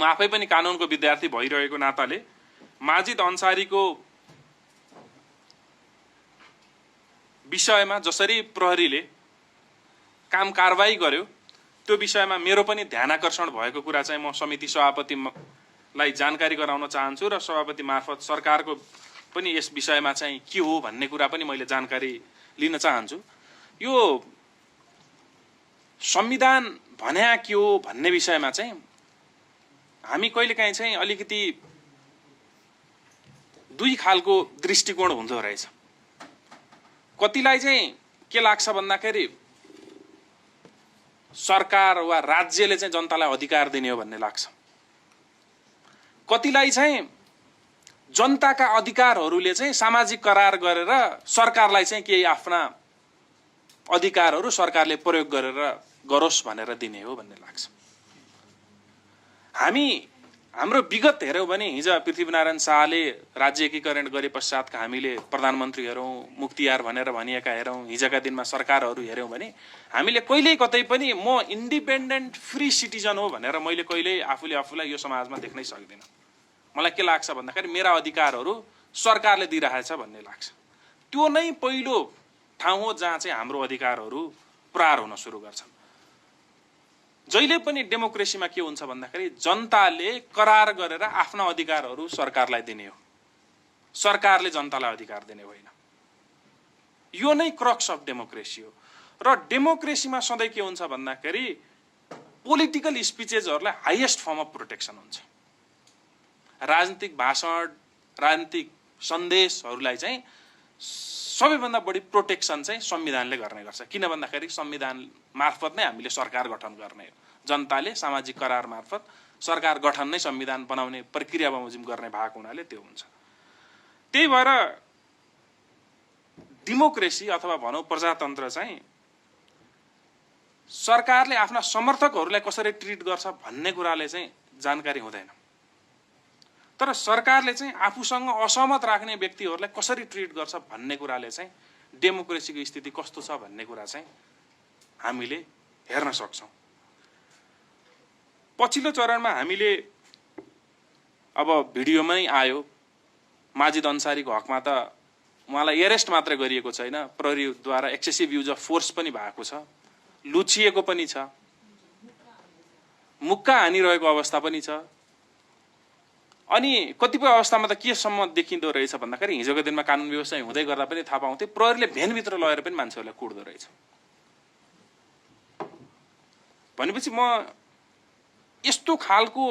म आफै पनि कानुनको विद्यार्थी भइरहेको नाताले माजिद अन्सारीको विषयमा जसरी प्रहरीले काम कारबाही गर्यो त्यो विषयमा मेरो पनि ध्यानाकर्षण भएको कुरा चाहिँ म समिति सभापतिलाई जानकारी गराउन चाहन्छु र सभापति मार्फत सरकारको पनि यस विषयमा चाहिँ के हो भन्ने कुरा पनि मैले जानकारी लिन चाहन्छु। यो संविधान भन्या के हो भन्ने विषयमा चाहिँ हामी कहिलेकाहीँ चाहिँ अलिकति दुई खालको दृष्टिकोण हुँदो रहेछ। कतिलाई चाहिँ के लाग्छ भन्दाखेरि सरकार वा राज्यले चाहिँ जनतालाई अधिकार दिने हो भन्ने लाग्छ। कतिलाई चाहिँ जनताका अधिकारहरूले चाहिँ सामाजिक करार गरेर सरकारलाई चाहिँ केही आफ्ना अधिकारहरू सरकारले प्रयोग गरेर गरोस् भनेर दिने हो भन्ने लाग्छ। हाम्रो विगत हेर्यौं भने हिजो पृथ्वीनारायण शाहले राज्य एकीकरण गरे पश्चातका हामीले प्रधानमन्त्री हेरौं, मुक्तियार भनेर भनिएका हेरौं, हिजोका दिनमा सरकारहरू हेर्यौं भने हामीले कहिल्यै कतै पनि म इन्डिपेन्डेन्ट फ्री सिटिजन हो भनेर मैले कहिल्यै आफूलाई यो समाजमा देख्नै सक्दिनँ। मलाई के लाग्छ भन्दाखेरि मेरा अधिकारहरू सरकारले दिइरहेछ भन्ने लाग्छ। त्यो नै पहिलो ठाउँ हो जहाँ चाहिँ हाम्रो अधिकारहरू प्रहार हुन सुरु गर्छन्। जहिले पनि डेमोक्रेसीमा के हुन्छ भन्दाखेरि जनताले करार गरेर आफ्ना अधिकारहरू सरकारलाई दिने हो, सरकारले जनतालाई अधिकार दिने होइन। यो नै क्रक्स अफ डेमोक्रेसी हो। र डेमोक्रेसीमा सधैँ के हुन्छ भन्दाखेरि पोलिटिकल स्पिचेसहरूलाई हाईएस्ट फर्म अफ प्रोटेक्सन हुन्छ। राजनीतिक भाषण, राजनीतिक सन्देशहरूलाई चाहिँ सबैभन्दा बढी प्रोटेक्सन चाहिँ संविधानले गर्ने गर्छ। किन भन्दाखेरि संविधान मार्फत नै हामीले सरकार गठन गर्ने हो। जनताले सामाजिक करार मार्फत सरकार गठन नै संविधान बनाउने प्रक्रिया बमोजिम गर्ने भएको हुनाले त्यो हुन्छ। त्यही भएर डेमोक्रेसी अथवा भनौं प्रजातन्त्र चाहिँ सरकारले आफ्ना समर्थकहरूलाई कसरी ट्रिट गर्छ भन्ने कुराले चाहिँ जानकारी हुँदैन, तर सरकारले चाहिँ आफूसँग असहमत राख्ने व्यक्तिहरूलाई कसरी ट्रिट गर्छ भन्ने कुराले चाहिँ डेमोक्रेसीको स्थिति कस्तो छ भन्ने कुरा चाहिँ हामीले हेर्न सक्छौं। पछिल्लो चरणमा हामीले अब भिडियोमै आयो माजिद अन्सारीको हकमा त उहाँलाई एरेस्ट मात्र गरिएको छैन, प्रहरीद्वारा एक्सेसिभ युज अफ फोर्स पनि भएको छ, लुचिएको पनि छ, मुक्का हानिरहेको अवस्था पनि छ। अनि कतिपय अवस्थामा त केसम्म देखिँदो रहेछ भन्दाखेरि हिजोको दिनमा कानुन व्यवस्था हुँदै गर्दा पनि थाहा पाउँथे प्रहरीले भेनभित्र लगेर पनि मान्छेहरूलाई कुट्दो रहेछ। भनेपछि म यस्तो खालको